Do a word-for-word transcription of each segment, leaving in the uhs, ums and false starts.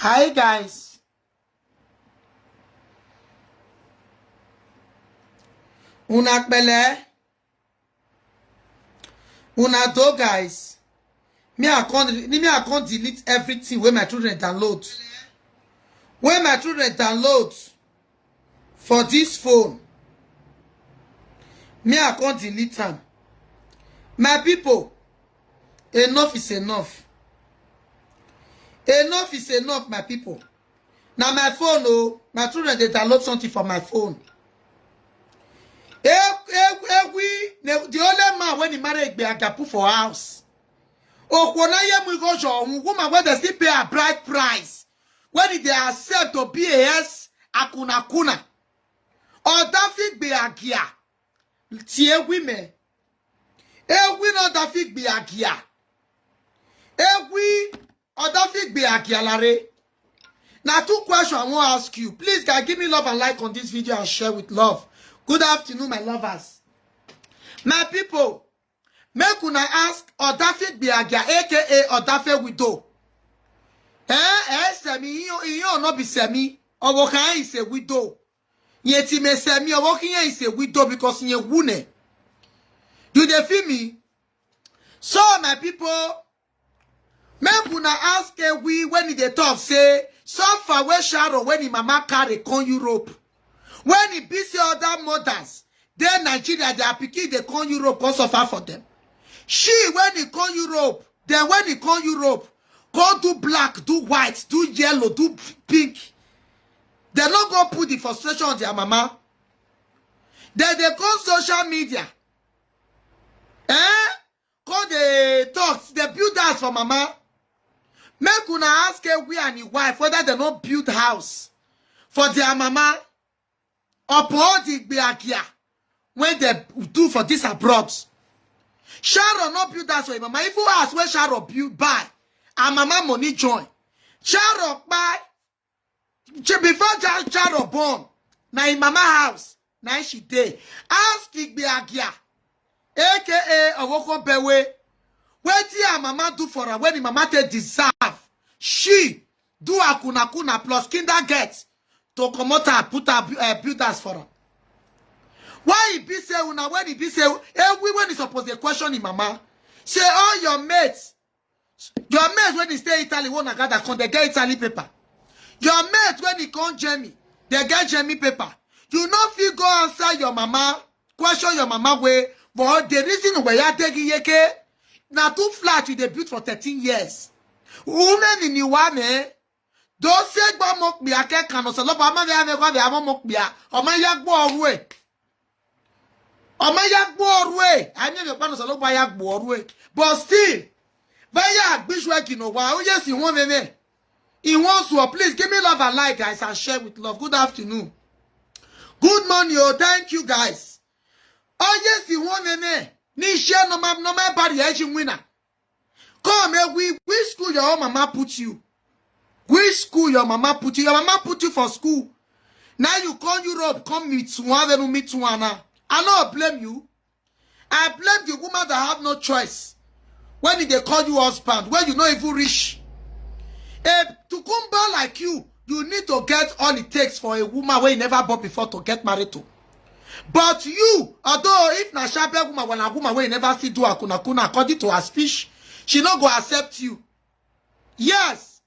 Hi guys. Una pele. Una do, guys. Me I can't me I can't delete everything where my children download. Where my children download for this phone. Me I can't delete them. My people, enough is enough. Enough is enough, my people. Now my phone, oh, my children they download something for my phone. Egwi, the only man when he married Egbe Agapu for house. Okwona ye mu go jo woman when they still pay a bright price. When they accept to be a yes akuna kuna. Or that fit be agia. Tie women. Egwi no that fit be agia. Egwi or that fit be agia lare. Now two questions I want to ask you. Please, guys, give me love and like on this video and share with love. Good afternoon, my lovers. My people, make una ask Odafe Gbiagia, A K A Odafe Widow. Eh, eh, Semi, you, you no be Semi. Owokan is a widow. Yet he may Semi, Owokan is a widow because he a wune. Do they feel me? So, my people, make una ask Egwi when he dey talk say suffer wey Sharon when him mama carry come Europe. When he be say other mothers dey Nigeria, their pikin dey come Europe come suffer for them. She when he come Europe, then when he come Europe, come do black, do white, do yellow, do pink. They no go put the frustration on their mama. Then they go social media. Eh? Come dey talk, they build house for mama. Make una ask Egwi and his wife whether they no build house for their mama. Upon the Gbiagia when they do for this abroad. Sharon no build house for him mama. Even house where Sharon build buy, her mama money join. Sharon buy She before Ja- Sharon born, na him mama house, na she dey. Ask Igbe Agia, A K A Owoko Bewe, wetin her mama do for her when him mama take deserve. She do akuna kuna plus kinder get to comot her, put her bu- uh, build house for her. Why e be say una when e be say every when e suppose dey question him mama, say all your mates, your mate when he stay Italy, when I gather come, they get Italy paper. Your mate when he come Germany, they get Germany paper. You no fit go answer your mama, question your mama way, but the reason why you take yeke, na two flat you dey build for thirteen years. Women in Iwane, do se gba mo pia ke kan so lo ba ma ve ave ko ve amo mo pia. O ma ya gbo oru e. O ma ya gbo oru e. Ani ve pa no so lo ba ya gbo oru e. But still, vaya gbishwe kino wa. Oh yes, you want me. He wants to. Please give me love and like, guys, and share with love. Good afternoon. Good morning, oh, thank you, guys. Oh yes, you want me. Ni share no ma no ma bari e ji winner. Come, eh, we which school your own mama put you? Which school your mama put you? Your mama put you for school. Now you come Europe, come meet one, then you meet one now. I no blame you. I blame the woman that have no choice. When they call you husband, when you no even reach. A tukumba like you, you need to get all it takes for a woman where you never bought before to get married to. But you, although if na sharp woman, when a woman where you never see do akuna kuna according to her speech, she no go accept you. Yes.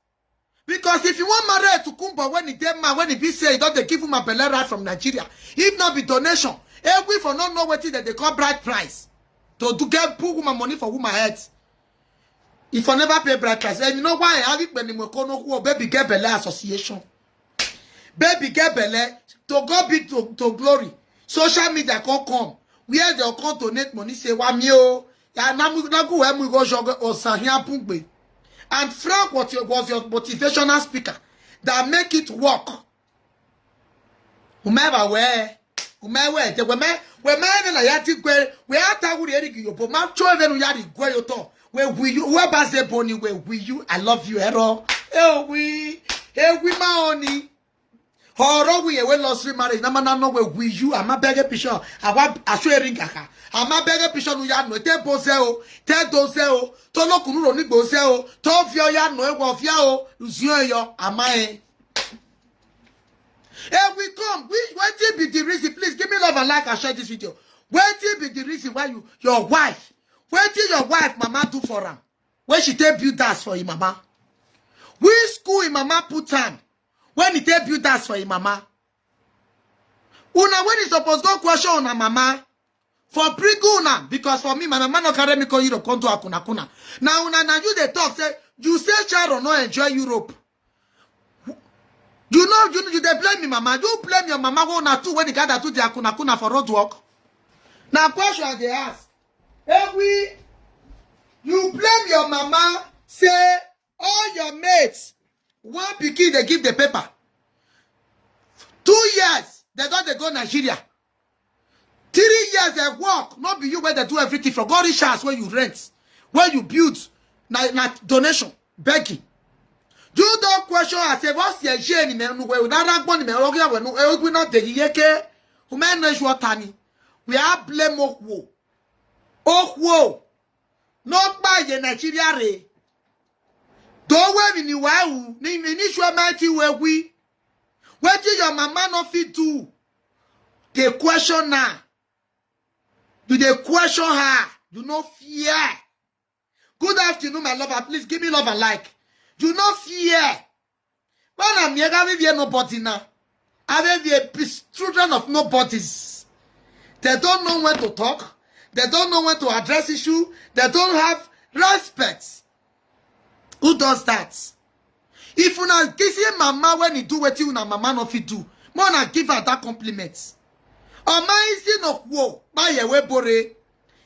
Because if you want marry to Kumbo when he dey man, when he be say he don dey give woman belle right from Nigeria, if not be donation, every for no know wetin dem dey call bride price. To do get put woman money for woman head. If I never pay bride price, and you know why I have it when you no who baby get belle association. Baby get belle to God be to, to glory. Social media can come. Where they come donate money, say, "Wa mi o." Ya na mu na go where mu go jogo osan here pungbe. And Frank was your, was your motivational speaker that make it work. Whomever where, whomever where, the women, women na ya ti gwe, we ata wuri eri gi yobo, ma cho even ya ri gwe yo to. We we you, we ba ze boni, we we you, I love you, ero. Eh, we, eh, we ma oni. Ọ̀rọ̀ wí yẹn wé lọ sí marriage. Náà máa ná wé wí yú. Àmọ́ bẹ́gẹ́ píṣọ́. Àwa aṣọ erin kàkà. Àmọ́ bẹ́gẹ́ píṣọ́ nu ya nù. Tẹ́ bó ṣe o. Tẹ́ tó ṣe o. Tó lókùnrin rò nígbò ṣe o. Tó fi ọya nù ẹ wọ̀ fíà o. Zùn ẹ yọ. Àmọ́ ẹ. Ẹ we come. We, wetin be the reason? Please give me love and like and share this video. Wetin be the reason why you, your wife, wetin your wife mama do for am? When she take build house for him mama? Which school him mama put am? When he take build house for him mama? Una when he suppose go question una mama for bring una, because for me, my mama no carry me come Europe come do akuna kuna. Now una, now you dey talk say you say Sharon no enjoy Europe. You know, you, you dey blame me mama. You blame your mama when una two when the guy that do the akuna kuna for road work. Now question I dey ask. Ewi, you blame your mama say all your mates, one pikin dey give the paper. Two years, they don dey go Nigeria. Three years they work, no be you wey dey do everything for. Go reach house wey you rent, wey you build, na, na donation, begging. You don question as if us ye je ni me nu we na ragbo ni me ogi awe nu e ogun na de yiye ke. Ume no is what tani. We are blame okwo. Okwo. No pa ye Nigeria re. Do we mi ni wa u, ni mi ni sure mighty we we. Wetin your mama no fit do? Dey question her. You dey question her. You no fear. Good afternoon, my lover. Please give me love and like. You no fear. When I'm here, I will fear nobody now. I will fear peace. Children of nobodies. They don't know when to talk. They don't know when to address issue. They don't have respect. Who does that? If una give him mama when he do wetin una mama no fit do, more na give her that compliment. Ọma isi no kwo, ba ye we bore.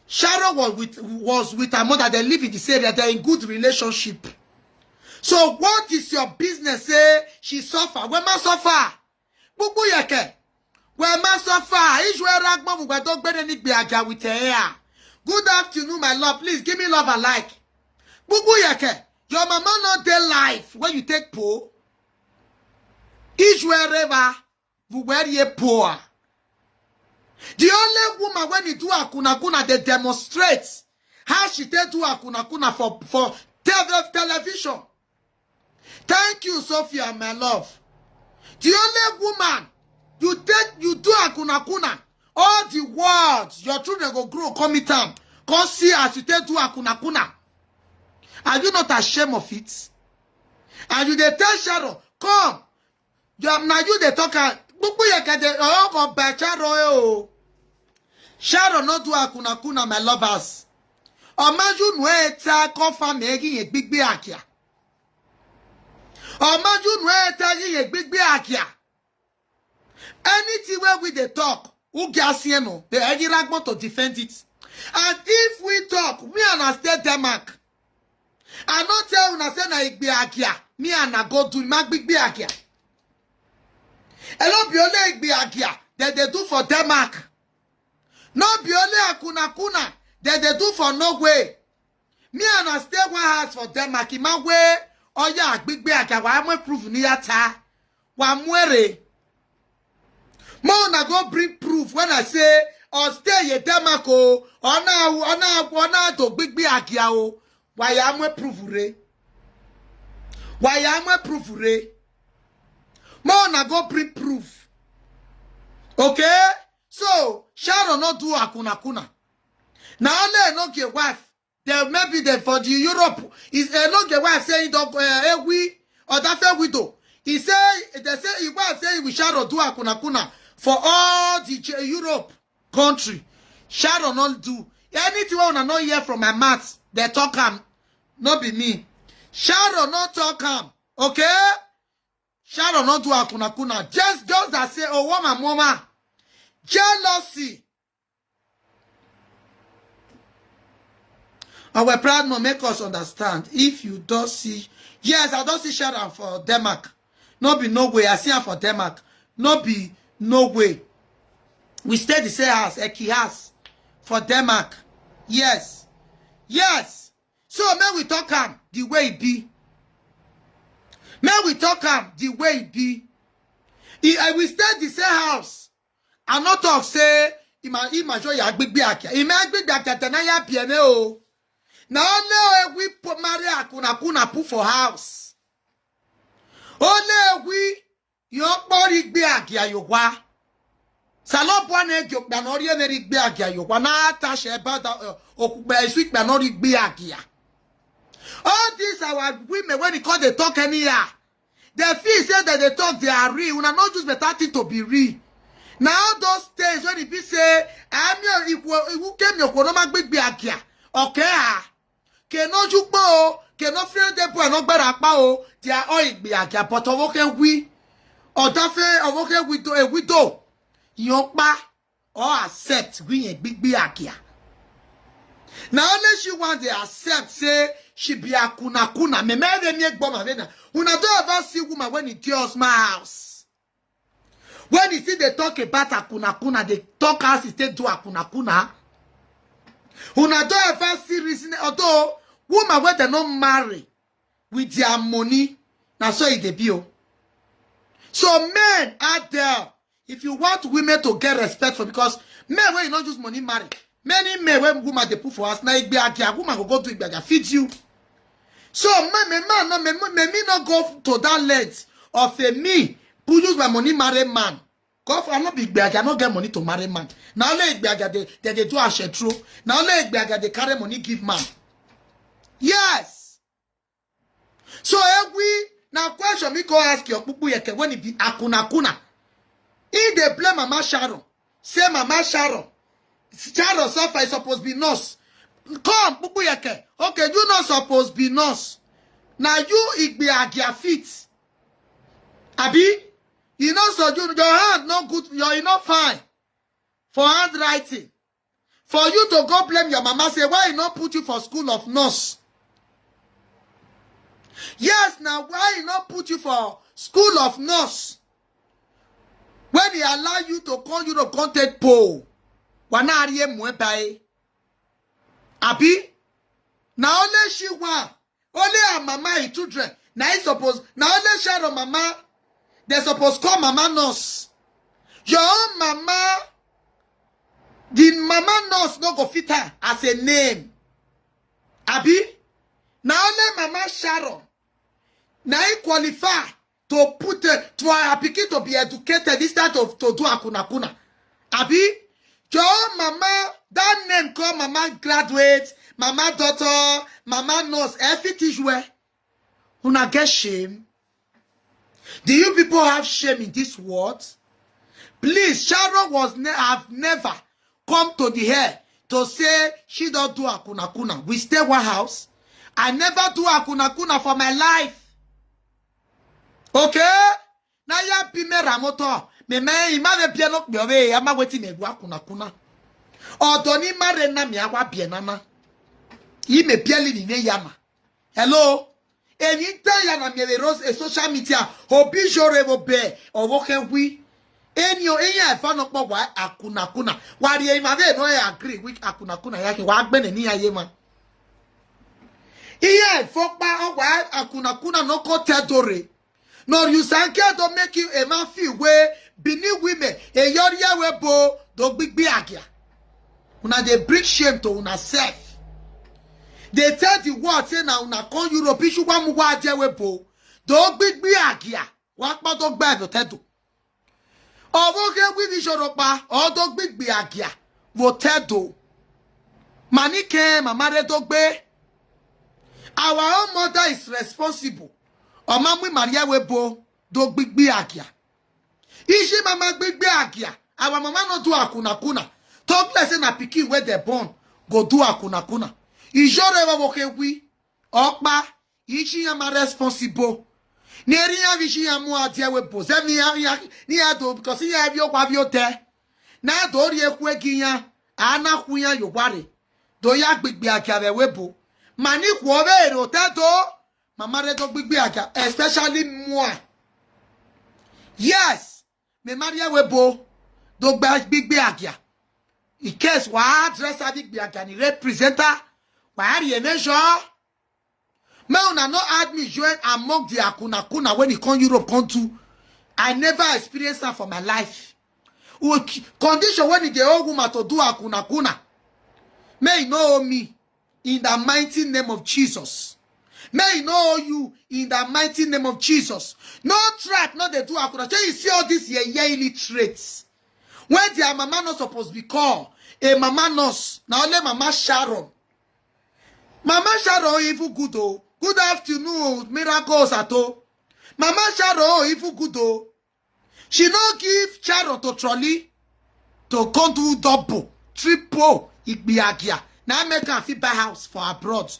Sharon was with, was with her mother. They live in this area. They're in good relationship. So what is your business? Say she suffer. We ma suffer. Bubu yeke. We ma suffer. Ijwe ragbo mu gbe to gbere ni gbe aga with her. Good afternoon, my love. Please give me love and like. Bubu yeke. Your mama not dey life when you take po. Ijwe reva. Bubu ye poor. The only woman when he do akuna kuna, they demonstrate how she take do akuna kuna for, for tele-, television. Thank you, Sophia, my love. The only woman you take, you do akuna kuna, all the world, your children go grow, come meet am, come see as you take do akuna kuna. Are you not ashamed of it? And you dey tell Sharon, come. You, na you dey talk am. Gbogbo yẹn kẹ̀dẹ̀, ọ̀rọ̀ kan bá Sharon ẹ o. Sharon no do akuna kuna, my lovers. Ọmọjú nù ẹ ta kọ́ fa mi ẹ kí yẹn gbígbé àkíá. Ọmọjú nù ẹ ta kí yẹn gbígbé àkíá. Anything wey we dey talk, who get say no? They any ragbon to defend it. And if we talk, me and I stay Denmark. I no tell una say na igbe akia. Me and I go do ma gbigbe akia. E no be only igbe akia that they do for Denmark. No be only akuna kuna that they do for Norway. Me and I stay one house for Denmark. In my way, oh yeah, gbigbe akia. Wa mo prove ni ata. Wa mwere. Mo na go bring proof when I say, oh stay ye Denmark o. Ona, ona, ona to gbigbe akia o. Wa ya mo prove re. Wa ya mo prove re. Mo na go bring proof. Okay? So, Sharon no do akuna kuna. Na only no get wife. They maybe they for the Europe is a no get wife saying dog uh, ewi or that fair widow. He say they say he wife say we Sharon do akuna kuna for all the J- Europe country. Sharon no do anything wey una no hear from my mouth. They talk am, no be me. Sharon no talk am, okay? Sharon no do akuna kuna. Just just that say oh woman mama jealousy. Our proud mom make us understand. If you don't see, yes, I don't see Sharon for Denmark. No be no way. I see her for Denmark. No be no way. We stay the same house, Eki house, for Denmark. Yes, yes. So may we talk am the way it be. May we talk am the way it be. I, I will stay the same house. I no talk say, ima, ima show ya gbigbi akia. Ima gbigbi akia tena ya pieme o. Na only we marry akuna kuna put for house. Only we yo kpori gbe agia yo wa. Salo bua na ejo gba na ori eme ri gbe agia yo wa na ata she ba da, eh, okugbe isu gba na ori gbe agia. All this our women when e come dey talk anyhow. They feel say that they talk they are real. Una no use better thing to be real. Na all those things when e be say, I'm your equal, who came your Konoma gbigbi agia. Okay, ah. Ke no jukpo o, ke no friend de boy no gbara pa o. They are all igbi agia, but owo ke wi. Odafe, owo ke widow, a widow. Yon pa, or accept wi yen gbigbi agia. Na only she want dey accept say she be akuna kuna. Me, me, me, me, gboma, me na. Una don ever see woman when e dey husband house? When e still dey talk about akuna kuna, dey talk as e take do akuna kuna. Una don ever see reason, although woman wey dem no marry with their money, na so e dey be o. So men out there, if you want women to get respect for, because men wey you no use money marry, many men wey woman dey put for house, na igbe agia, woman go go do igbe agia, feed you. So man, me man, no, me, me, me no go to that length of a me who use my money marry man. God, I no be igbe agia, I no get money to marry man. Na only igbe agia dey, dey, dey do ashetro. Na only igbe agia dey carry money give man. Yes. So if we, na question me go ask your pupu yeke when e be akuna kuna. He dey blame Mama Sharon. Say Mama Sharon. Sharon suffer, e suppose be nurse. Come, pupu yeke. Okay, you no suppose be nurse. Na you igbe agia fit. Abi? You know, so you, your hand no good, your, e no fine for handwriting. For you to go blame your mama, say, why e no put you for school of nurse? Yes, na why e no put you for school of nurse? When e allow you to come Europe, come take pole. Wa na ari emu eba e. Abi? Na only she one. Only her mama, her children. Na e suppose, na only Sharon mama. They suppose call mama nurse. Your own mama, the mama nurse no go fit her as a name. Abi? Na only Mama Sharon. Na e qualify to put, uh, to her pikin to be educated instead of to do akuna kuna. Abi? Your own mama, that name called mama graduate, mama doctor, mama nurse, everything you were. Una get shame. Do you people have shame in this world? Please, Sharon was ne-, have never come to the air to say she don't do akuna kuna. We stay one house. I never do akuna kuna for my life. Okay? Na ya bi me ramoto. Me me ima me bia no kpe owe, ama weti me gwa kuna kuna. Odo ni mare na mi awa bia nana. I me bia li ni ne yama. Hello? Eni ta ya na mi ero e social media. Obi jore wo be, owo ke wi. Eni o, eya e fa no po wa akuna kuna. Wa ri e ima ve no e agree with akuna kuna ya ke wa gbe ne ni aye ma. Iye e fo pa o wa akuna kuna no ko te dore. No, you sanke to make you a man feel way. Benin women, a yoria we bo, do big be agia. Una dey bring shame to una self. They tell the world say na una come Europe, issue one mu wa je we bo. Do big be agia. Wa pa do gbe do tedo. Owo ke wi ni joro pa, o do gbigbi agia, wo tedo. Mani ke mama re do gbe. Our own mother is responsible. Oma mu Maria we bo, do gbigbi agia. Iji mama gbigbi agia. Our mama no do akuna kuna. Talk less say na pikin wey dey born go do akuna kuna. Ijore wo wo ke wi. Okpa, ichi ya ma responsible. Neri ya vishi ya mu adia we bo. Zemi ya, ya, ni ya do, because ya vi okwa vi ote. Na do ri eku egi ya, ana ku ya yo ware. Do ya gbigbi akia ve we bo. Mani ku ove ero te do. Mama re do gbigbi akia, especially moi. Yes, me Maria we bo. Do gba gbigbi akia. In case wa address a gbigbi akia ni representer, wa ari e measure. Me una no add me join among the akuna kuna when e come Europe come do. I never experienced am for my life. Condition when the old woman to do akuna kuna. May you know me in the mighty name of Jesus. May you know you in the mighty name of Jesus. No trap, no they do akuna. So you see all these ye ye illiterates. When their mama not supposed to be called a mama nurse. Now only Mama Sharon. Mama Sharon even good oh. Good afternoon, miracles at all. Mama Sharon even good oh. She no give Sharon to trolley to come do double, triple igbiagia. Now make her fit buy house for abroad.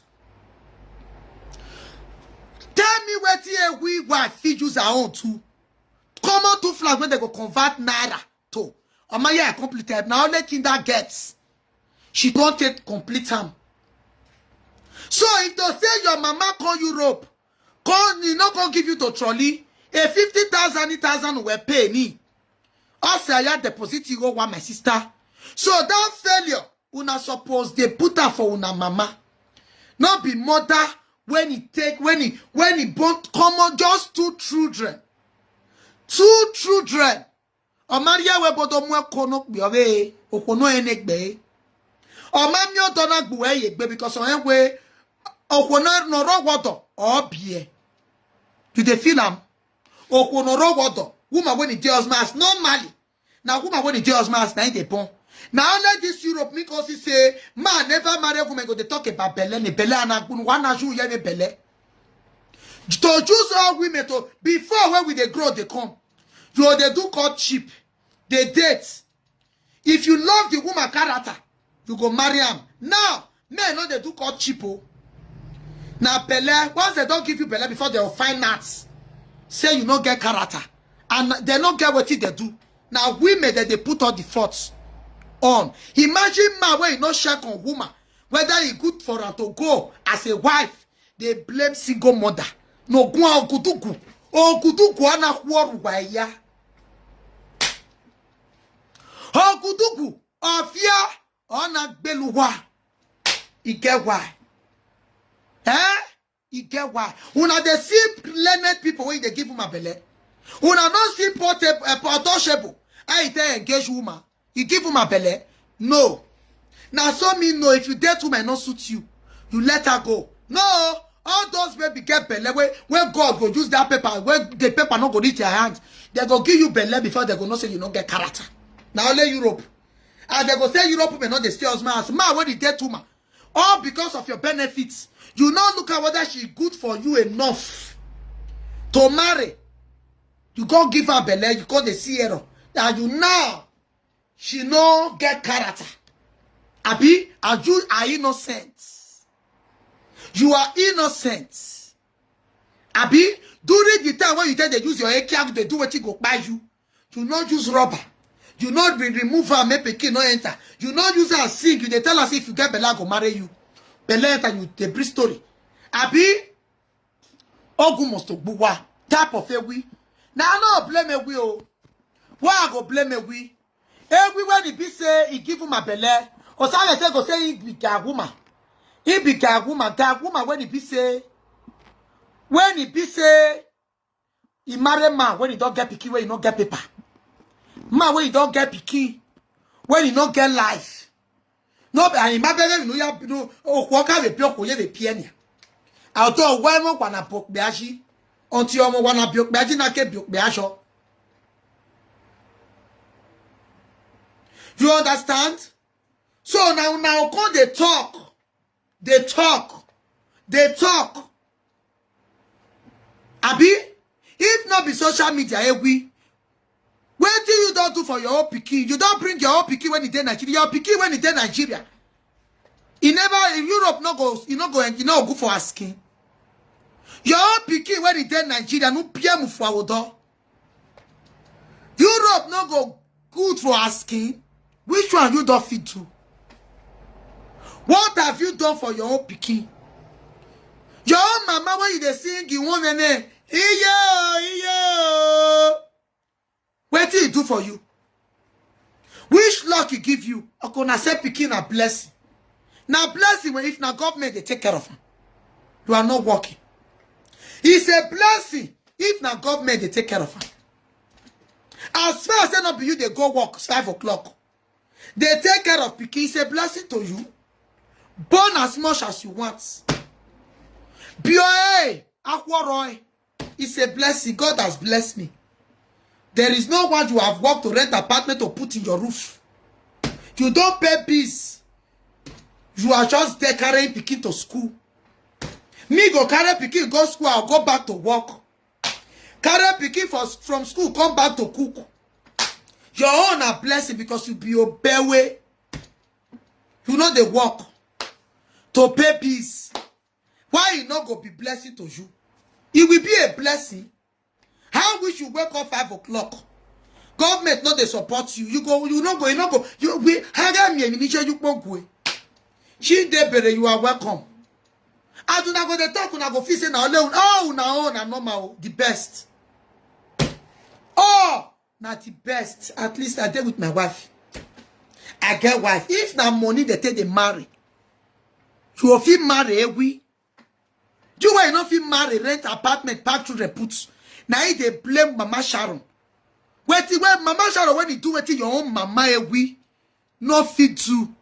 Tell me wetin a we wife fit use her own to. Common two flag when they go convert naira to. Omo yeah, I completed. Now only kinder gets. She don't take complete am. So if to say your mama come Europe, come, he no come give you to trolley, a fifty thousand, eight thousand we pay ni. I say I deposit you go one my sister. So that failure, una suppose they put her for una mama. Not be mother when he take, when he, when he born common just two children. Two children. Omaria we bodo mwe kono kbiove, okono enegbe. Omamio dona gbuwe yegbe because on we okono no rogodo obie. You dey feel am? Okono rogodo. Woman when it dey husband normally. Now woman when it dey husband na in dey born. Now let this Europe make us say man never marry woman go dey talk about belle ni belle and agbunu wana ju ye me belle. To choose all women to before when we dey grow they come. You dey do courtship, they date. If you love the woman character, you go marry am. Now men no dey do courtship oh. Now belle once they don't give you belle before they will find out say you no get character and they no get wetin they do. Now women that they put all the faults on. Imagine man wey no check on woman whether e good for am to go as a wife. They blame single mother. No gwa ogudugu. Ogudugu ana huoru wa ya. Ogudugu ofia ona gbeluwa. E get why. Eh? E get why. Una dey see learned people wey dey give woman belle. Una no see portable, uh, untouchable. How e take engage woman? E give woman belle? No. Na so me know if you date woman no suit you, you let her go. No. All those baby get belle wey wey God go use that paper wey the paper no go reach their hand. They go give you belle before they go know say you no get character. Na only Europe. And they go say Europe women no dey stay husband house. Man wey dey date woman all because of your benefits. You no look at whether she good for you enough to marry. You go give her belle, you go dey see error. And you now she no get character. Abi and you are innocent. You are innocent. Abi during the time when you take dey use your ekiagu dey do wetin go kpai you, you no use rubber, you no be remove am make pikin no enter, you no use am sing, you dey tell us if you get belle I go marry you. Belle enter you dey bring story. Abi ogun must to gbuwa type of ewi. Na I no blame ewi o. Why I go blame ewi? Ewi when e be say e give woman belle, Osale say go say e be guy woman. E be guy woman, guy woman when e be say when e be say e marry man when e don get pikin wey e no get paper. Man wey e don get pikin when e no get life. No be and imabere no ya no okwo ka be pio ko ye be pie ni. Auto wa mo kwa na pokpe aji. Onti omo wa na biokpe aji na ke biokpe ajo. You understand? So now now come dey talk. Dey talk. Dey talk. Abi if no be social media ewi wetin you don do for your own pikin? You don bring your own pikin when e dey Nigeria, your pikin when e dey Nigeria. E never Europe no go e no go e no go good for her skin. Your own pikin when e dey Nigeria no pm for awodo. Europe no go good for her skin. Which one you don fit do? What have you done for your own pikin? Your own mama when you dey sing you wan nene iyo iyo. Wetin e do for you? Which luck e give you? Okona say pikin na blessing. Na blessing when if na government dey take care of am, you are not working. It's a blessing if na government dey take care of am. As far as say no be you dey go work five o'clock, dey take care of pikin, it's a blessing to you. Born as much as you want. Bioe, Akworoi, it's a blessing. God has blessed me. There is no one you have worked to rent apartment to put in your roof. You don't pay bills. You are just there carrying pikin to school. Me go carry pikin go school, I'll go back to work. Carry pikin for, from school, come back to cook. Your own a blessing because you be obewe. You know the work to pay bills. Why e no go be blessing to you? It will be a blessing. How wish you wake up five o'clock? Government no dey support you. You go, you no go, you no go. You we hire me, you pogwe. Chidebere, you are welcome. As una go dey talk, una go feel say na only una, oh, una own na normal, the best. Oh, na the best. At least I dey with my wife. I get wife. If na money dey take dey marry, you go fit marry Ewi. You wey you no fit marry, rent apartment, pack children put. Na e dey blame Mama Sharon. Wetin wey Mama Sharon, when e do wetin your own mama Ewi no fit do.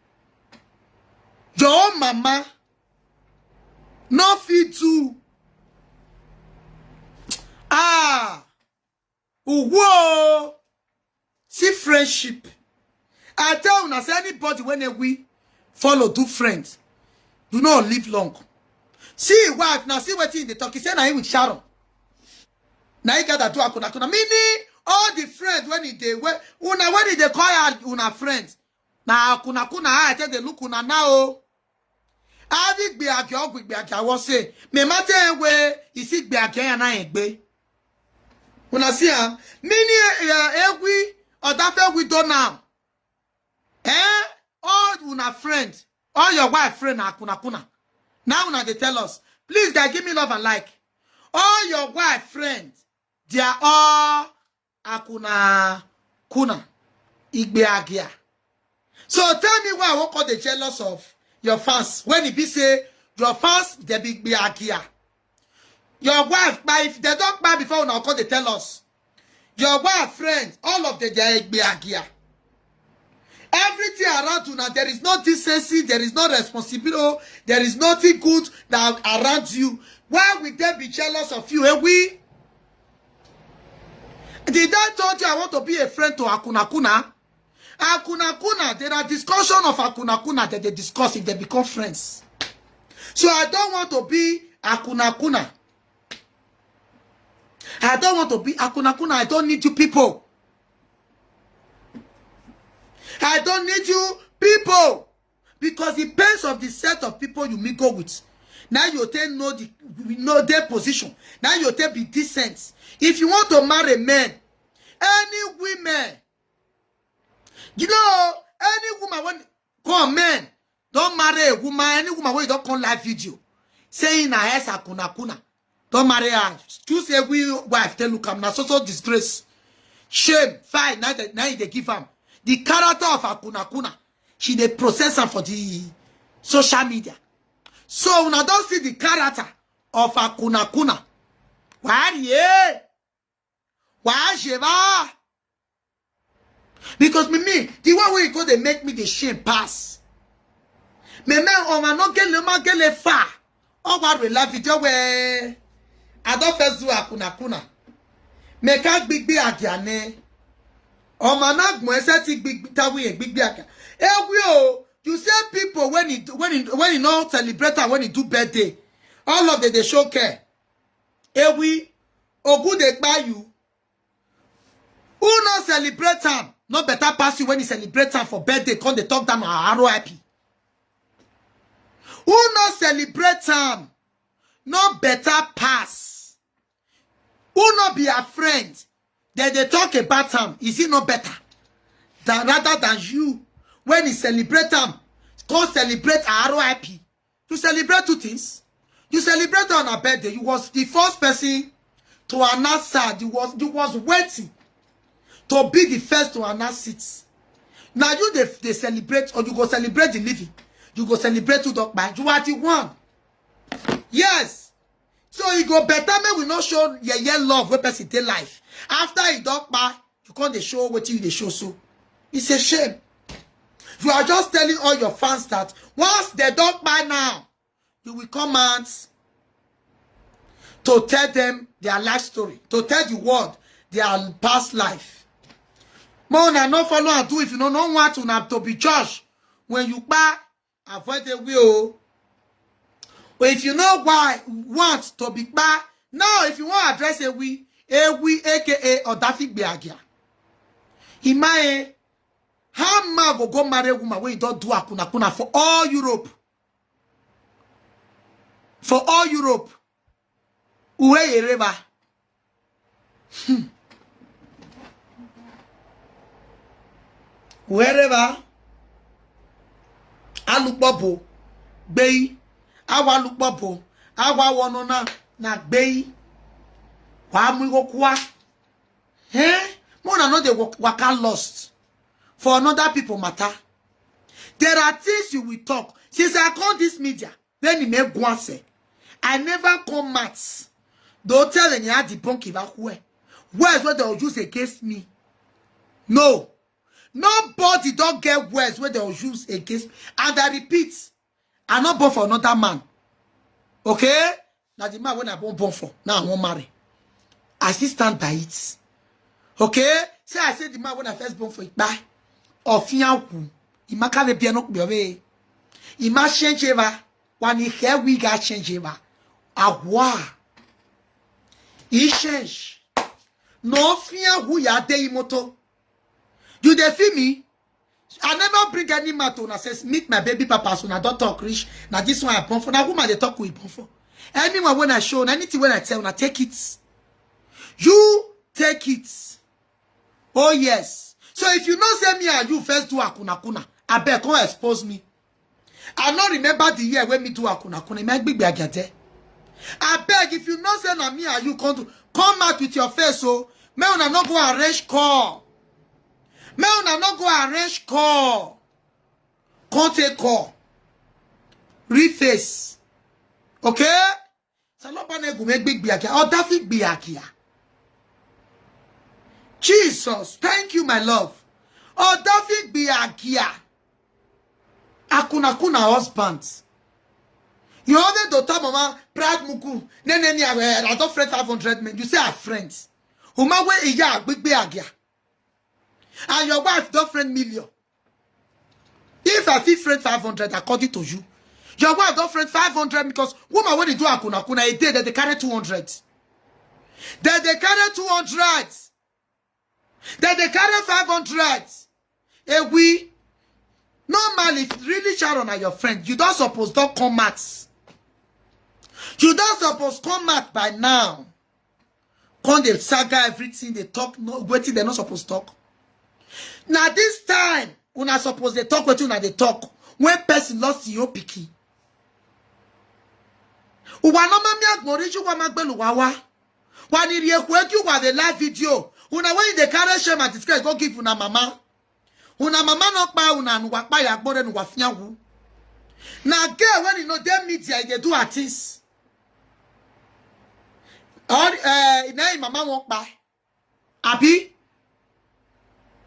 Your own mama no fit do. Ah, uwo. See friendship. I tell una say anybody wey we follow do friend, you no live long. See him wife now, see wetin he dey talk. He say na him with Sharon. Na he gather do akuna kuna. Meaning all the friends when he dey, when una, when he dey call her una friends, na akuna kuna eye take dey look una now o. Abi gbe age, ogwu gbe age, I wan say, me mate we isi gbe age ya na egbe. Una see am? Meaning, eh, Ewi, Odafe widow now. Eh? All una friend, all your wife friend na akuna kuna. Now una dey tell us. Please, guys, give me love and like. All your wife friend, they are all akuna kuna. Igbe agia. So tell me why I won't call the jealous of your fans. When e be say your fans, they be igbe agia. Your wife, but if they don't buy before una come dey tell us. Your wife, friends, all of them, they are igbe agia. Everything around you now, there is no decency, there is no responsibility, there is nothing good that around you. Why would they be jealous of you? Eh, we? Did I told you I want to be a friend to Akuna Kuna? Akuna Kuna, there are discussion of Akuna Kuna that they discuss if they become friends. So I don't want to be Akuna Kuna. I don't want to be Akuna Kuna. I don't need you people. I don't need you people. Because the pains of the set of people you mingle with, now you take know the, know their position. Now you take be decent. If you want to marry men, any women, you know, any woman when come men, don't marry a woman, any woman when you don't come live video, saying na esa kuna kuna. Don't marry her. Choose a we wife, tell look am na so so disgrace. Shame, fine, now they, now they give am. The character of Akuna Kuna, she dey process am for the social media. So una don see the character of Akuna Kuna. Why yeah? Why sheba? Because me, me, the one wey you go dey make me the shame pass. Me, me, oh, man, no get le, ma get le far. Oh, what we love video where I don't first do Akuna Kuna. Me ka gbigbi agiane. Oh, man, na gmo ese ti gbigbi tawi e gbigbi agia. Eh, we oh, you say people when he do, when he, when he no celebrate and when he do birthday, all of them they show care. Eh, we, ogun dey kpa you. Who no celebrate am? No better pass you when he celebrate am for birthday. Come dey talk down on R I P. Who no celebrate am? No better pass. Who no be a friend? Then they talk about am. Is it not better than rather than you when he celebrate am? Come celebrate R I P. You celebrate two things. You celebrate on her birthday. You was the first person to announce her. You was, you was waiting to be the first to announce it. Now you they, they celebrate, or you go celebrate the living. You go celebrate to dog by. You are the one. Yes. So you go better me we not show yeah yeah love wey person dey life. After he dog by, You come dey show wetin you dey show so. It's a shame. You are just telling all your fans that once they don't buy now, you will come out to tell them their life story, to tell the world their past life. More una no follow and do if you no no want una to be judged when you buy avoid a will. But if you know why want to be buy now, if you want address a we a we aka or daffy beagia, he might how man go go marry a woman when you don't do akuna kuna for all Europe. For all Europe. Uwe yereba. Hmm. Wherever alukpobo gbei, awa alukpobo, awa wono na na gbei. Wa mu igokwa. Eh? Mona no dey waka lost for another people matter. There are things you will talk. Since I come this media, then he make guanse. I never come out. Don't tell any how the bunky back where. Words what they'll use against me. No. Nobody don't get words what they'll use against me. And I repeat, I not born for another man. Okay? Now the man when I born born for, now I won't marry. I still stand by it. Okay? Say I say the man when I first born for it, bye. Ofianku. Imaka be no be. Ima change ever. When he hair wig I change ever. Awa. He change. No fear who ya dey moto. You dey feel me? I never bring any man to una say meet my baby papa so una don talk reach. Now this one I born for. Now woman they talk we born for. Anyone when I show, anything when I tell, una take it. You take it. Oh yes. So if you know say me and you first do akuna kuna, I beg come expose me. I no remember the year when me do akuna kuna. Me gbigbe agete. I beg if you know say na me and you come do, come out with your face. So me una no go arrange call. Me una no go arrange call. Come take call. Reface. Okay? Salopa na egu me gbigbe akia. Odafi gbe akia. Jesus, thank you, my love. Odafi gbe akia. Akuna kuna husband. You always do tell mama pride muku. Ne ne ne I don't friend five hundred men. You say I friends. Uma we iya gbigbe akia. And your wife don't friend million. If I feel friend five hundred, according to you, your wife don't friend five hundred because woman when they do akuna kuna a day that they carry two hundred. That they carry two hundred. That they carry five hundred. A we normally if really Sharon are your friend, you don't suppose don't come out. You don't suppose come out by now. Come dey saga everything they talk no wetin they not supposed talk. Now this time una suppose they talk wetin una they talk when person lost your picky. Uwa no mami agbori ju wa magbelu wa wa. Wa ni rie kwe ki wa the live video. Una when they carry shame and disgrace go give una mama. Una mama no pa una nu wa pa ya gbore nu wa fianwu. Na girl when you know them media they do artists. All uh, na mama won't buy. Abi?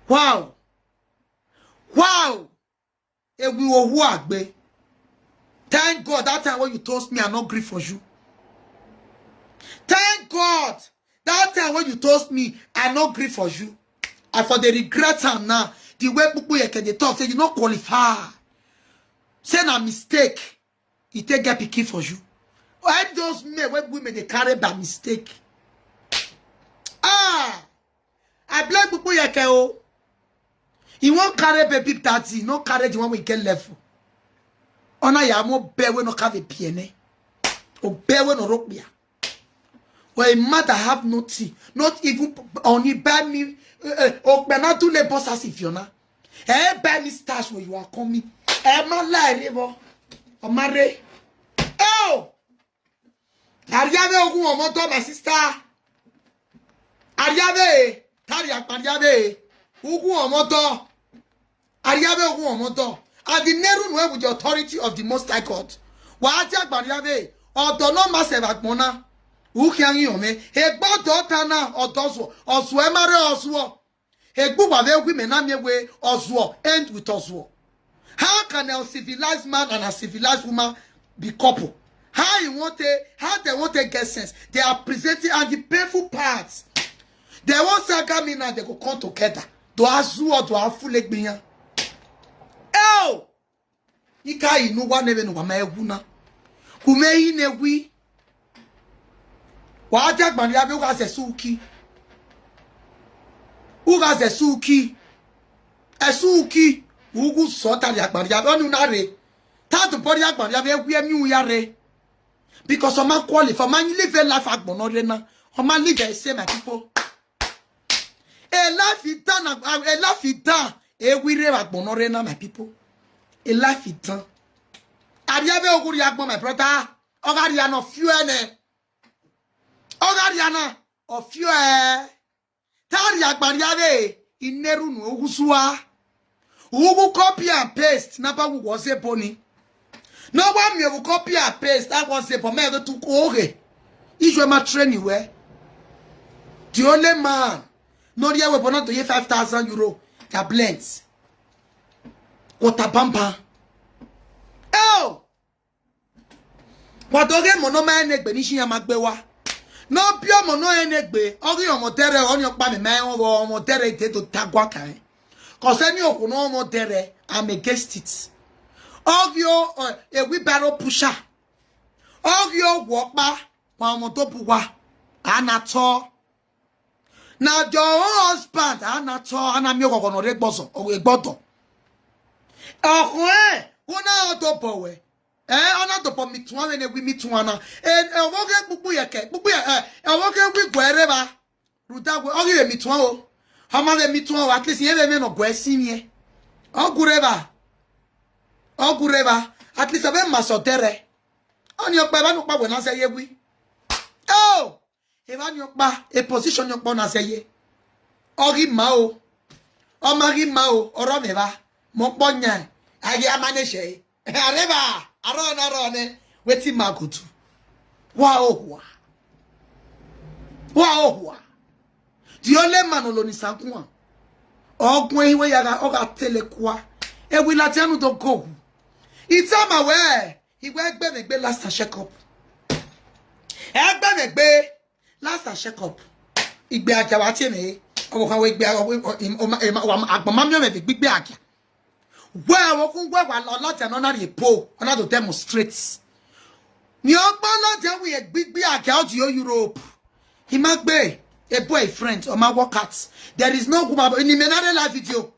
Wow. Wow. Ewi owu agbe. Thank God that time when you toast me, I not grieve for you. Thank God that time when you toast me, I not grieve for you. I for the regret am now. The way people yeke dey talk say you not qualify. Say na mistake. He take get pikin for you. All those men wey women dey carry by mistake. Ah, I blame people yeke o. He won't carry baby daddy, no carry the one we get level. Ona ya mo be we no carry piene. O be we no rope ya. Well, a mother have nothing, not even only buy me. Uh, uh, Okpena do labor as if you're not. Eh, buy me stash when you are coming. Eh, my life, river. Omare. Oh! Ariave ogun omoto, my sister. Ariave, Tari Ariave. Ogun omoto. Ariave ogun omoto. And the Neru no with the authority of the Most High God. Wa ati agbariave. Odo no ma se bagbona. Ukiangi ome. Egbo do tana odo so. Osu emare osuo. Egbu wa ve egwu ime na mi ewe ozuo, end with ozuo. How can a civilized man and a civilized woman be couple? How you want to, how they want to get sense? They are presenting and the painful parts. They won't saga me now, they go come together. Do azuo, do afule gbiyan. Oh! Ika inu wa neve nu wa ma egwu na. Kume ine wi. Wa aja gbani ave uga ze suki. Uga ze suki. Esuki. Ugu sota ri agbani ave onu na re. Tatu pori agbani ave egwu emi uya re. Because o ma qualify, o ma live a life agbonore na. O ma live a say, my people. A life is done, a life is done. E we re agbonore na, my people. A life is done. Ari ave oguri agbon, my brother. Ogari ana few ene. Ogari ana o few e. Tari agbari ave ineru nu ogusua. Ugu copy and paste na pa gu wo ze boni. No wa mi ogu copy and paste, I was a bome to oge. Ijwe ma train you, eh? The only man. No, the way, but not to ye five thousand euro. That blends. What a bamba. Oh! Wa do ge mo no ma enegbe ni shi ya ma gbe wa. No bi omo no enegbe. Ogi omo tere, oni opa mi ma won wo omo tere de to tagwa kan. Ko se ni oku no omo tere, I'm against it. Ogi o, eh, a wheelbarrow pusher. Ogi o wo pa, wa omo to bu wa. Anato. Na your own husband, anato, ana mi ogogo no re gbozo, o re gbodo. Okun e, una o to bo we. Eh, ona to bo mi tun we ne wi mi tun ana. Eh, eh, owo ke pupu ye ke, pupu ye, eh, eh, owo ke wi gwe re ba. Ruda gwe, ogi we mi tun o. Hama we mi tun o, at least ye we me no gwe si mi e. Ogure ba. Ogure ba. At least abe ma so tere. Oni opa ba no pa we na se ye wi. Oh! Eva ni opa, a position ni opa na se ye. Ogi ma o. O ma gi ma o, oro me ba. Mo po nya. Agi amane se. Areba, aro na aro ne. Wetin ma go do? Wa o wa. Wa o wa. The only man olo ni sankuan. Ogun ehi we yaga, oga tele kwa. E wi la tianu do go. It's on my way. He went back, back last and check up. Egbe me gbe last and check up. Igbe aja wa tie me. Owo kan we gbe agbon ma mi o me fi gbigbe aja. We awon kun we wa lo lati na na repo, ona to demonstrate. Ni o gbo lati we gbigbe aja o di o Europe. He ma gbe a boyfriend or ma work out. There is no woman in the menare life video.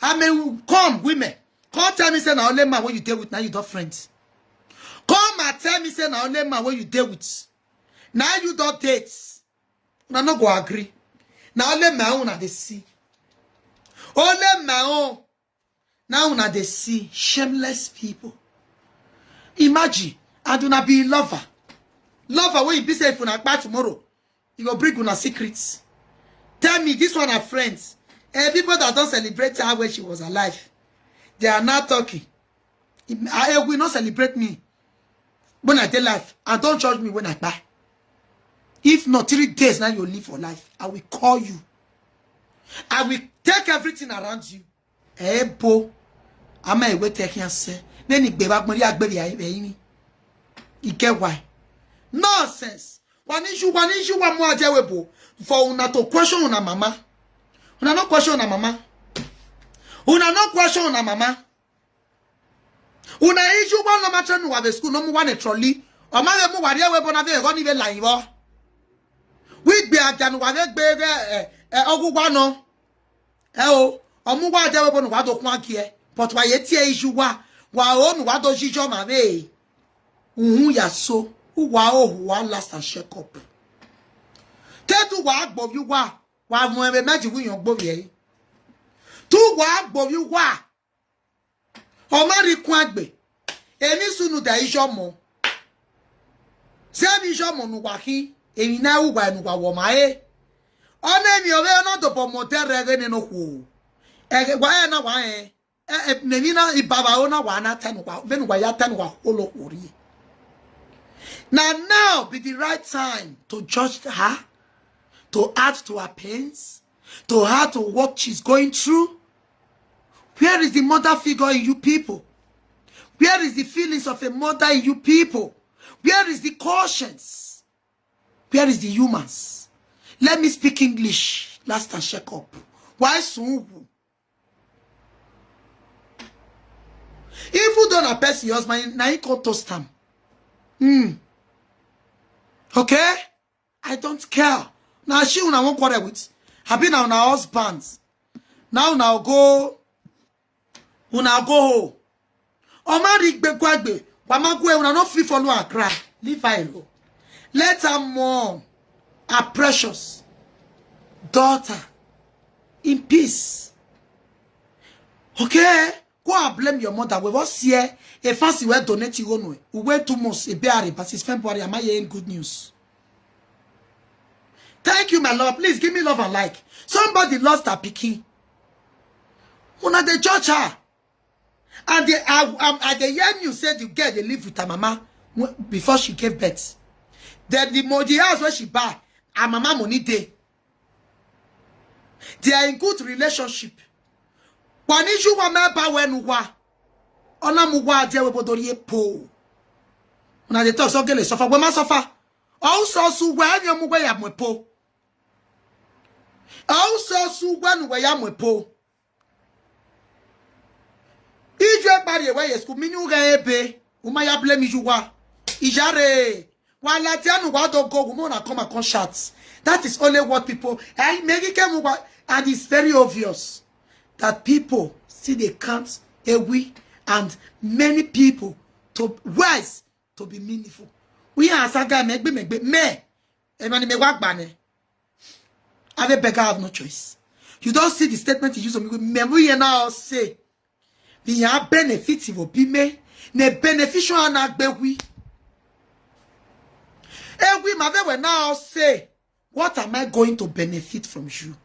I mean, come, women. Come tell me say na only man wey you dey with, now you don friend. Come and tell me say na only man wey you dey with. Now you don date. Una no go agree. Na only my own I dey see. Only my own. Now una dey see shameless people. Imagine, and una be lover. Lover wey you be say if una kpa tomorrow, you go bring una secrets. Tell me, this one are friends. Eh, people that don't celebrate her when she was alive, they are now talking. I will not celebrate me when I dey life, and don't judge me when I die. If not three days now you live for life, I will call you. I will take everything around you. Ebo, ama ewe take and say, then igbe ba gbori agberi ayi be yimi. Ike why? Nonsense. One issue, one issue, one more aja webo. For una to question una mama. Una no question una mama. Una no question una mama. Una issue one no matter no have school, no mu one trolley. O ma we mu wari ewe bona ve go ni ve line wo. We gbe aja no wa ve gbe ve, eh, eh, ogugwa no. Eh o, omu wa je we bona wa do kun akie. But wa ye tie issue wa. Wa o nu wa do jijo ma ve. Uhun ya so. U wa o hu wa last and check up. Te tu wa gbo vi wa. Wa mu ebe meji wi yan gbo vi e. Tu wa gbo vi wa. O ma ri kun agbe. Emi sunu da ijo mo. Se mi ijo mo nu wa hi. Emi na u wa nu wa wo ma e. O ne mi o ve no do po mo te re ge ne no ku. E ge wa e na wa e. E, e, ne mi na i baba o na wa na te nu wa. Ve nu wa ya te nu wa ho lo ku ri. Na now be the right time to judge her, to add to her pains, to her, to what she's going through? Where is the mother figure in you people? Where is the feelings of a mother in you people? Where is the conscience? Where is the humans? Let me speak English. Last and check up. Why soon? Even though na person your husband, na him come toast am. Hmm. Okay? I don't care. Now she una wan quarrel with. Abi na una husband. Now una go, una go home. Omari gbekwagbe, wamagwe, una no fit follow her cry. Leave her alone. Let her mourn her precious daughter in peace. Okay? Go and blame your mother. We was here. A fancy were donate you one way. We went two months. A bear, but since February, am I hearing good news? Thank you, my love. Please give me love and like. Somebody lost her pikin. Una dey judge her. And they, I, um, I dey hear you say the girl dey live with her mama when, before she gave birth. Then the mo-, the house where she buy, her mama money dey. They are in good relationship. Waniju wa me ba wenu wa. Ona mu wa dia we bodori epo. Una dey talk so gele suffer. We ma suffer. Also su we anyo mu we ya mu epo. Also su we nu we ya mu epo. Ijwe bari ewe ye school, mini uga ebe. Uma ya blame iju wa. Ijare. Wa lati anu wa do go, we na come and come shout. That is only what people, eh, make it come wa, and it's very obvious that people see they count ewi and many people to wise to be meaningful. We are saga megbe megbe me. Emani me wa gbane. Have a beggar have no choice. You don't see the statement he used on me. Memory now say, we are benefit of be me. Ne beneficial and agbewi. Ewi mave we now say, what am I going to benefit from you?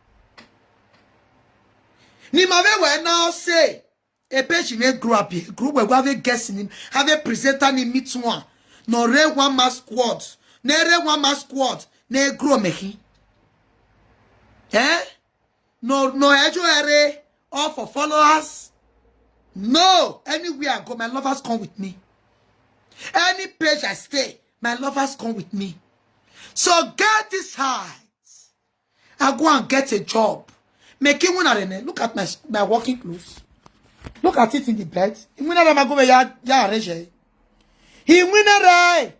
Ni mave we now say, a page may grow up here. Group where we have a guest in, have a presenter in meet one. No re one mass squad. Ne re one mass squad. Ne grow me he. Eh? No, no ejo ere. All for followers. No. Anywhere I go, my lovers come with me. Any page I stay, my lovers come with me. So get this high. I go and get a job. Make it one arena. Look at my, my working clothes. Look at it in the bed. He win a go ya ya arrange. He win a.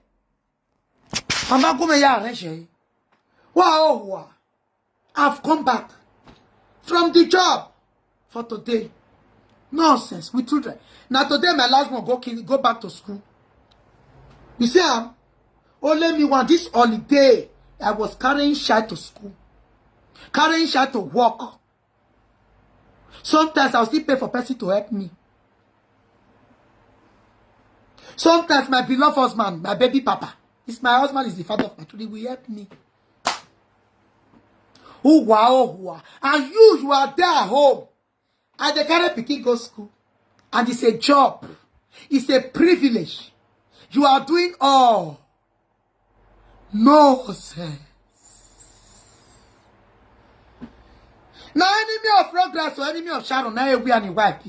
I'm not going ya arrange. Wow, wow. I've come back from the job for today. Nonsense with children. Now today my last one go kill, go back to school. You see, um, only me one this holiday. I was carrying shy to school, carrying shy to work. Sometimes I'll still pay for person to help me. Sometimes my beloved husband, my baby papa, is my husband is the father of my children, will help me. Who wa oh wa. And you, you are there at home. And they carry pikin go school. And it's a job. It's a privilege. You are doing all. Nonsense. Now enemy of progress or enemy of Sharon, now we and wife.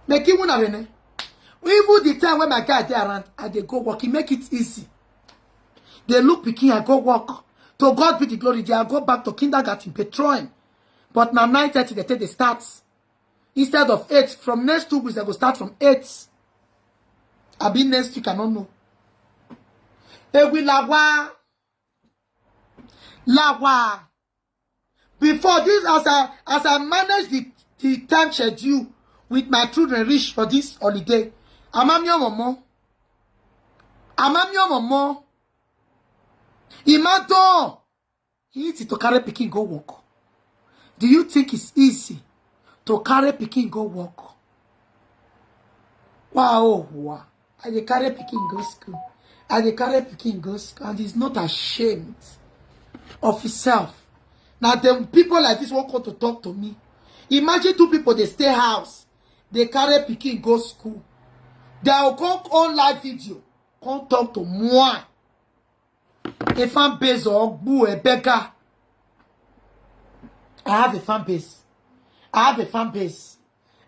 Make it one arena. Even the time when my guy there around, I they go work, he make it easy. They look pikin, I go work. To God be the glory. They I go back to kindergarten, patrolling. But now nine thirty they take the start. Instead of eight, from next two weeks, I go start from eight. I be next week, I don't know. Ewi lawa. Lawa. Before this, as I as I manage the, the time schedule with my children reach for this holiday, I'm a mama. I'm a mama. Imagine. Easy to carry pikin go work. Do you think it's easy to carry pikin go work? Wow, wow. I dey carry pikin go school. I dey carry pikin go school, and he's not ashamed of himself. Now, the people like this won't come to talk to me. Imagine two people they stay house, they carry pikin go school. They will come on live video, come talk to moi. A fan base or boo a beggar. I have a fan base. I have a fan base.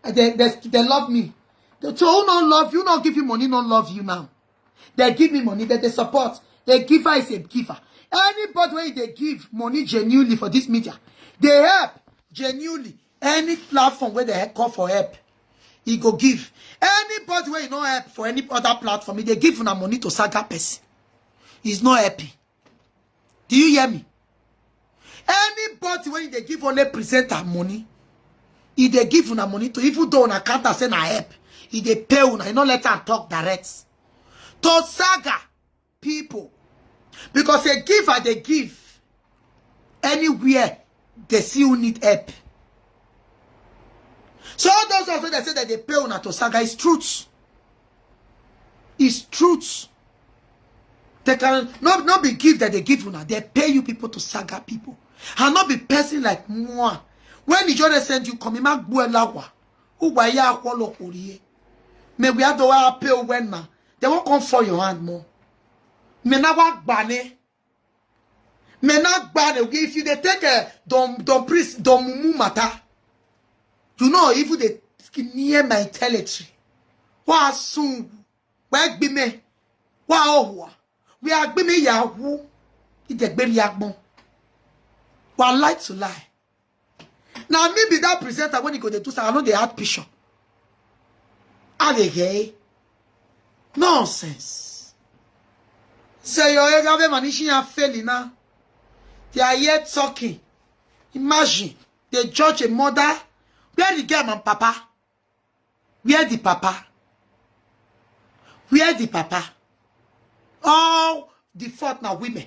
And they, they, they love me. The two who don't love you, not give you money, not love you now. They give me money, that they support. The giver is a giver. Anybody when they give money genuinely for this media, they help genuinely. Any platform where they call for help, he go give. Anybody where you don't help for any other platform, if they give una money to saga person, he's not happy. Do you hear me? Anybody when they give only presenter money, if they give una money to, even though una can't say na help, if they pay una, you know, let her talk direct to saga people, because a giver they give anywhere they see who need help. So all those ones wey they say that they pay una to saga is truth. It's truth. They can not not be give that they give una. They pay you people to saga people, and not be person like moi. When the judge send you come, ima gbue lawa. Ugwa ya kwolo kurie. Me we are the pay when na. They won't come for your hand more. Me na wa gbane. Me na gbane. If you they take a don don priest don mumu matter, you know, even they near my territory. Wa soon. Where be me? Wa ohwa? We are be me ya who? It the very agbon. Wa lie to lie. Now me be that presenter when you go to do something, I know they had picture. Are they gay? Nonsense. Say your area managing are failing now. They are here talking. Imagine they judge a mother. Where the girl and papa? Where the papa? Where the papa? All the fault now women.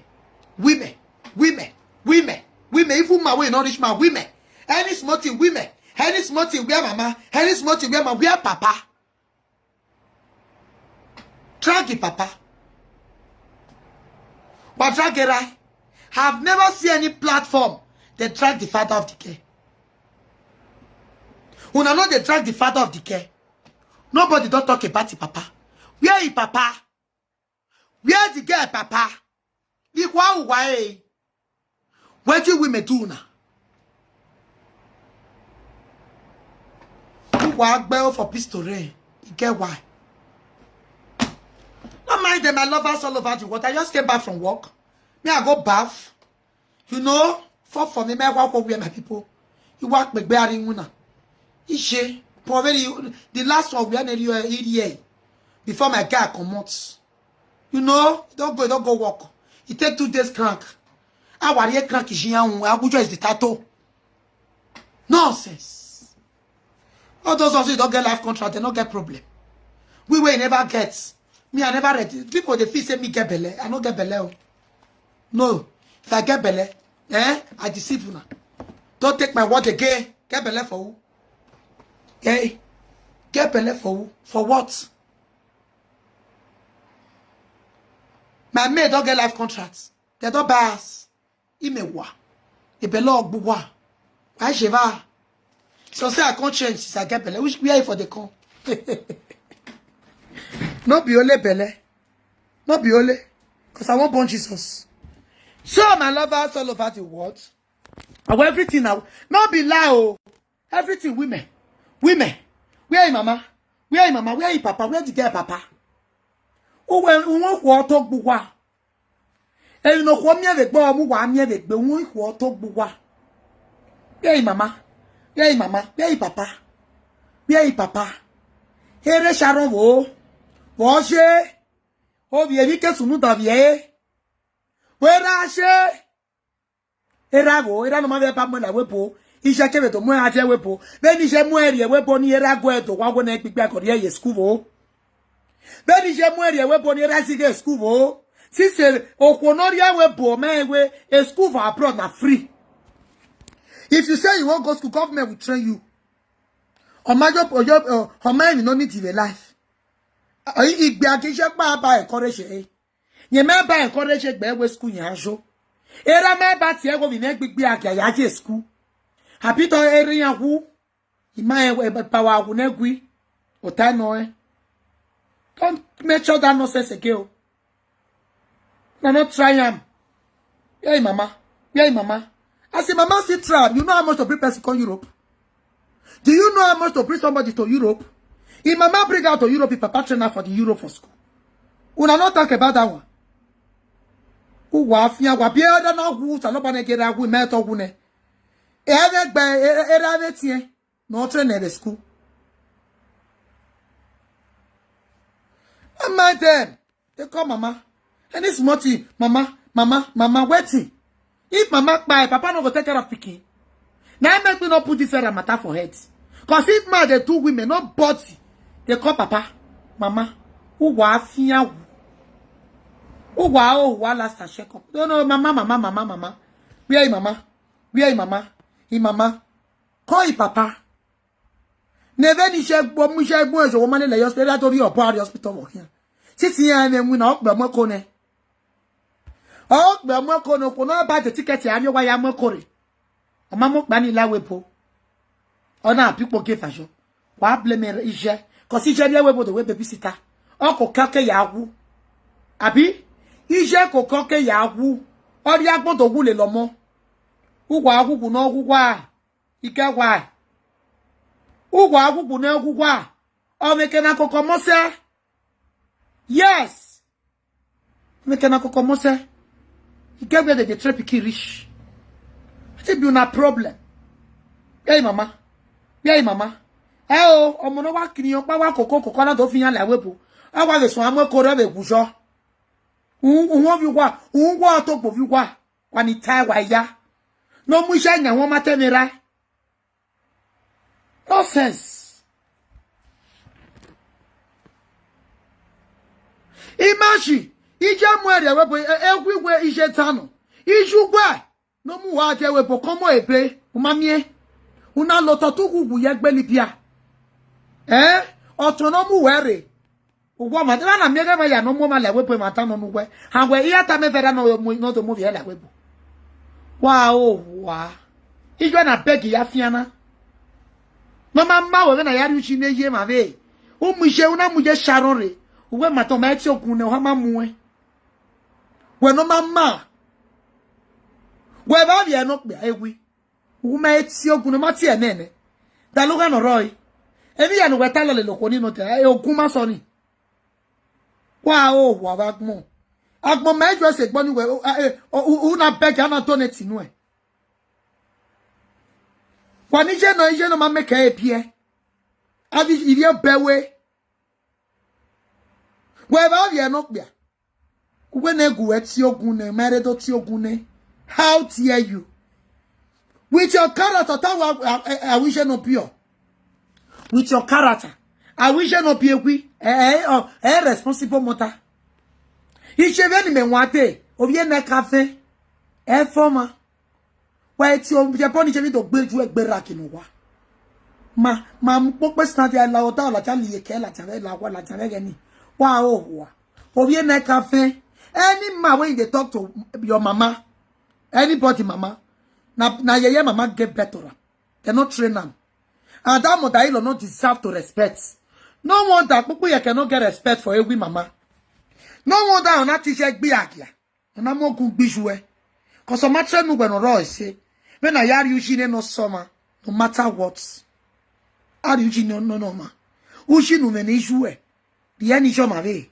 Women. Women. Women. Women. Even my way not reach my women. Any small thing women. Any small thing where mama. Any small thing where my where papa. Drag the papa. But drag it right. Have never seen any platform they drag the father of the girl. Una know they drag the father of the girl. Nobody don't talk about the papa. Where is papa? Where the girl papa? The why why? What do women do now? Who wa gbẹ for pistol rain? You get why? Don't mind them, I love us all over the world. I just came back from work. Me, I go bath. You know, for for me, my work where my people. You work big bearing una. Ishe, probably the last one we are near here before my guy come out. You know, don't go, don't go work. It take two days crank. Our year crank is here. Abuja is the tattoo. Nonsense. All those ones who don't get life contract, they don't get problem. We will never get. Me, I never read. People they feel say me get belle. I don't get belle. Oh. No. If I get belle, eh? I deceive una. Don't take my word again. Get belle for who? Eh? Get belle for who? For what? My maid don't get life contract. They don't buy us. Imewa. Ebele ogbuwa. Why sheva? So say I can't change since I get belle. Which where for the come? No be only belle. No be only. Because I want born Jesus. So my lovers all over the world. I want everything now. No be lie. Oh. Everything women. Women. Where is mama? Where is mama? Where is papa? Where the girl papa? Who went who won't talk bukwa? Eyi no kwo mie ve gbo mu wa mie ve gbe won kwo to gbu wa. Where is mama? Where is mama? Where is papa? Where is papa? Here Sharon wo. Wo se. O vi evi ke sunu da vi e. Where are she? Era go, era no ma ve pa mo na we po. Ise ke ve to mo a je we po. Be ni je mo eri we po ni era go e to wa go na gbigbe ko ye school vo. Be ni je mo eri we po ni era si ke school vo. Si se okwo no ri we po me we e school for abroad na free. If you say you wan go school, government will train you. Omajo ojo omajo no need your life. Igbe akise pa ba encourage e. Ye me ba encourage gbe we school yan ajo. Era me ba ti e go bi me gbigbe ake ya je school. Happy to ere yan hu. Ima e we power hu na gui. Ota no e. Don't make sure that nonsense again. Na no try am. Where is mama? Where is mama? As a mama sit trap, you know how much to bring person come Europe? Do you know how much to bring somebody to Europe? If mama bring out to Europe, if papa train her for the Europe for school. Una not talk about that one. Who wa fia wa be other na who saloba ne get who met who ne. Ere gbe ere ere tie. No train at the school. Don't mind them. They call mama. And this small thing, mama, mama, mama, waiting. If mama kpai, papa no go take care of pikin. Now make me not put this other matter for head. Cause if man they two women, not body, they call papa, mama, who wa fia who? Who wa oh wa last and check up. No, no, mama, mama, mama, mama. Where is mama? Where is mama? Is mama? Call his papa. Neve ni shegbo mu shegbo ejo wo mane le hospital to ri obo ari hospital wo kian. Titi ya me mu na ogbe mo ko ne. Ogbe mo ko no ko no ba the ticket ya yo wa ya mo ko re. Ama mo gba ni lawe po. Ona people give ajo. Wa blame ije. Cause ije ri ewe bodo we babysitter. O ko kake ya wu. Abi? Ije ko kake ya wu. Ori agbodo wu le lomo. Ugwa agugu na ogugwa. Ike gwa. Ugwa agugu na ogugwa. O meke na koko mose. Yes. Meke na koko mose. Ike gwa de de trep ki rich. Ati bi una problem. Hey mama. Hey mama. Eh o, omo no wa kini o pa wa koko koko na do fi yan la webo. Awa le so amo ko re be gujo. Un un wo fi wa, un wo to gbo fi wa. Wa ni tai wa ya. No mu iṣẹ́ yẹn wọ́n má tẹ́ mi rá. Nonsense. Imagine, ije mu ere we bo egwu igwe ije tano. Iju gwe. No mu wa je we bo komo ebe. Umamie. Una lo to tu gugu ye gbe libia. Eh? Oto no mu were. Ugwo ma dira na miege ma ya no mo ma le webo ma ta no nuwe. Ha we iya ta me vera no mo no to mo vie le webo. Wa o wa. Ijo na beg ya fiana. No ma ma we na ya ri uchi ne ye ma ve. Umu je una mu je sharon re. Uwe ma to ma eti ogun ne o ha ma mu e. We no ma ma. We ba vie no pe ewi. Uwe ma eti ogun ne ma ti enene. Da lo ga no roi. Emi ya no we ta lo le lo ko ni no te. E ogun ma so ni. Wa o wa wa gmo. Agmo ma ejo se gbo ni we o, a, e, o, u, u na beg ana donate nu e. Wa ni je no, je no ma make e pie. Abi ibi o be we. We ba vie no pe. Uwe na egu we ti ogun ne, mere do ti ogun ne. How dare you? With your character, that wa I wish no pure. With your character, I wish no be egwi. Eh, eh, oh, eh, responsible mother. Iṣẹ́ bẹ́ẹ̀ ni mẹ̀ wá dé. Òbí ẹ̀ náà ká fẹ́. Ẹ fọ́ ma. Wa eti o je poni je mi do gbe ju egbe ra kinu wa. Ma ma mu pope stand ya la ota la cha liye ke la cha la wa la cha ge ni. Wa o wa. Obi e na ka fe. Any man when they talk to your mama, anybody mama, na na yeye mama get better. They not train am. And that mother in law not deserve to respect. No wonder people here cannot get respect for every mama. No wonder on that teacher be agia. Na mo gun gbiju e. Cause o ma tre nu gbe no ro se. When I are you no summer, no matter what. Are you no no no ma. Uji nu me ni ju e. The end is your mave.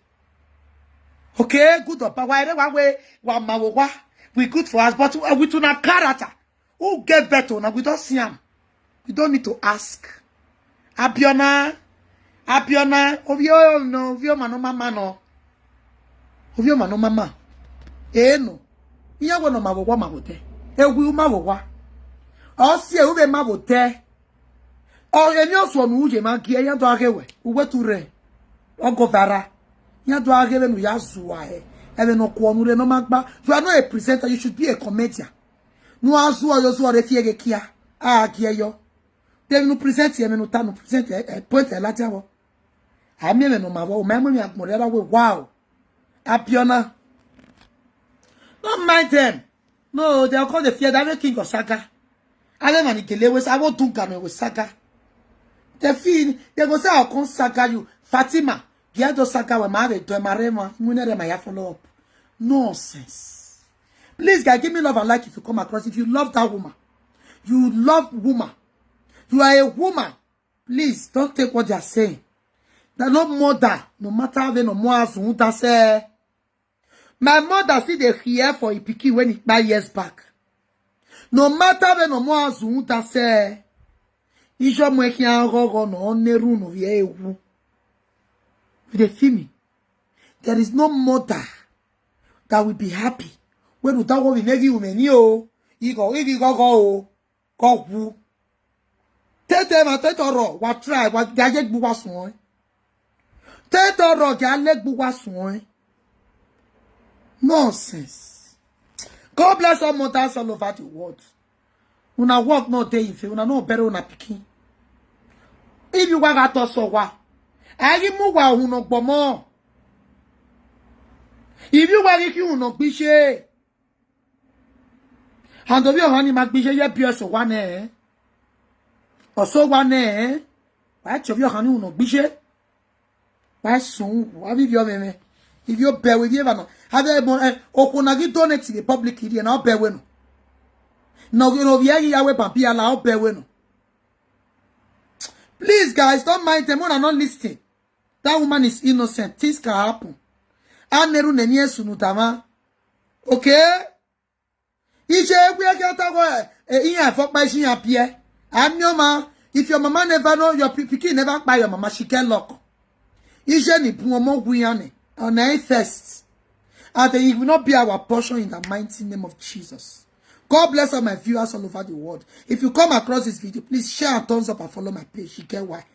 Okay, good or bad. Why wa we wa ma wo wa. We good for us, but uh, with una character. Who get better now? We don't see am. We don't need to ask. Abiona, Abiona, Ovio no, Ovio mano mama no. Ovio mano mama. Eh no. Iya wo no ma wo wa ma wo te. E wi ma wo wa. O si e u be ma wo te. O emi o so nu uje ma gi e ya do age we. Uwe tu re. O go vara. Ya do age we nu ya zuwa e. E we no ko nu re no ma gba. You are not a presenter, you should be a comedian. No azu oyo zu ore fie ge kia. A gi e yo. Dem no present e, me no ta no present e, e point e la jawo. A mi me no ma wo, me mo mi akmore ra we, wow. Abiona. Don't mind them. No, they are called the fear that king of saga. I don't want to we sa wo dunga me we saga. The fin, they go say I come saga you. Fatima, get those saga we ma we do ma re ma. Mu ne re ma ya follow up. Nonsense. Please, guys, give me love and like if you come across. If you love that woman, you love woman, you are a woman, please don't take what they are saying. That no mother, no matter how no more as that say. My mother see the here for a pikin when it nine years back. No matter when no more as that say. Ijo mo ehi an gogo no neru no ye ewu. With the fimi. There is no mother that will be happy. When you talk of negi umeni o, igo igi gogo o, go wu. Tete ma tete ro, wa try, wa gaje gbu wa sun. Tete ro ga le gbu wa sun. Nonsense. God bless all mothers all over the world. Una work no dey in vain, una no bury una pikin. If you wa ga to so wa, ayi mu wa unu gbomo. If you wa ki unu gbise. And obi ohani ma gbise ye bi oso wa ne. Oso wa ne. Wa ti obi ohani unu gbise. Wa sun, wa bi bi o meme. If you bear with you ever no. Have you more eh, okuna gi donate to the public here na bear we no. No, you know, we are here we bambi ala o bear we no. Please, guys, don't mind them. Una not listen. That woman is innocent. Things can happen. Aneru ne ni esunu dama. Okay? Ije egwu eke tago eh, ihe afọ kpa isi ya pie. Amioma, if your mama never know, your pi- pikin never kpa your mama, she get luck. Ije ni bu omo gu ya ni. On a first. And it will not be our portion in the mighty name of Jesus. God bless all my viewers all over the world. If you come across this video, please share and thumbs up and follow my page. You get why?